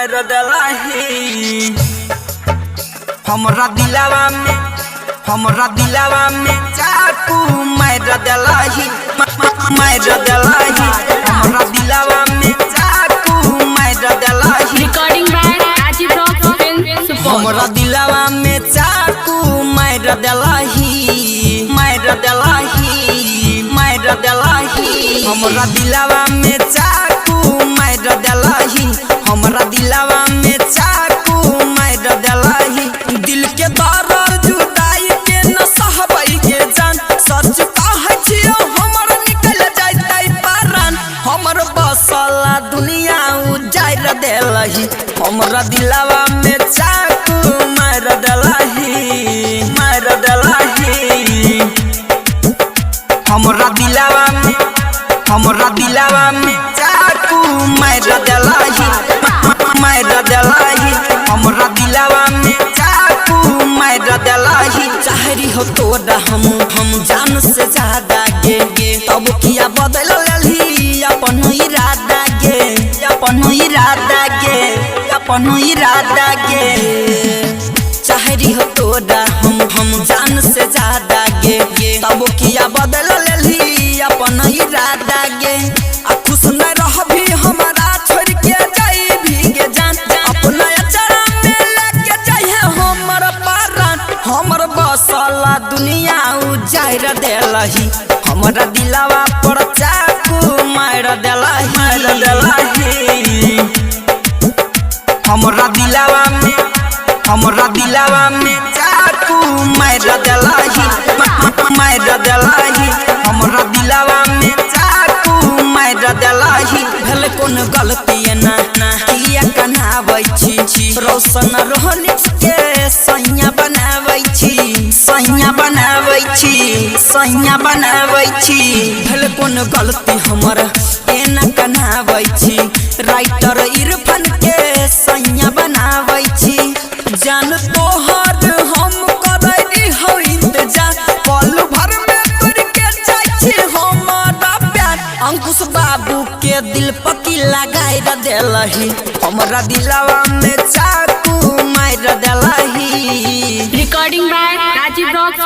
मार देलही। हमरा दिलावा में, हमरा दिलावा में चाकू मार देलही, मार देलही। हमरा दिलावा में चाकू मार देलही। Recording by Rajiv Rock Film Support. हमरा दिलावा में चाकू मार देलही, मार देलही, मार देलही। हमरा दिलावा में चाकू मार देलही, हमरा दिलावा में चाकू मार देलही। दिल के दर्द जुदाई के न सहबै के जान, सच कहै छियौ हमर निकल जैतै परान। हमर बसला दुनिया उजारि देलही, हमरा दिलावा में चाकू मार देलही, मार देलही। हमरा दिलावा में, हमरा दिलावा में चाकू मार देलही, मार देलही। हमरा दिलावा में चाकू मार देलही। चाहरी हो तोरा हम जान से ज्यादा गे गे, तब किया बदल लेलही अपन इरादा गे, अपन इरादा गे, अपन इरादा गे। चाहरी हो तोरा हम जान से ज्यादा गे गे, तब किया बदल लेलही अपन इरादा गे। आ खुश न रहबी हमरा छोड़ के जाइबी गे जान, अपना अचरा में लेके जाइहे हमर परान। हमर बसला दुनिया उजारि देलही, हमरा दिलावा पर चाकू मार देलही, मार देलही। हमरा दिलावा में, हमरा दिलावा में चाकू मार देलही, मार देलही। हमरा दिलावा में चाकू मार देलही। भेल कोन गलती ना ना किया कनाबै छी, रोशन रोहन के सैया बनाबै छी, सैया बनाबै छी, सैया बनाबै छी। भेल कोन गलती हमर एना कनाबै छी, राइटर इरफान के सैया बनाबै छी। जान तोहर हम करै हो इंतजार, पल भर में तोड़ के जाइ छी हमारा प्यार। अंकुश बाबू के दिल पकी लगाई देलही, हमरा दिलावा में चाकू मार देलही। Recording by Rajiv Rock.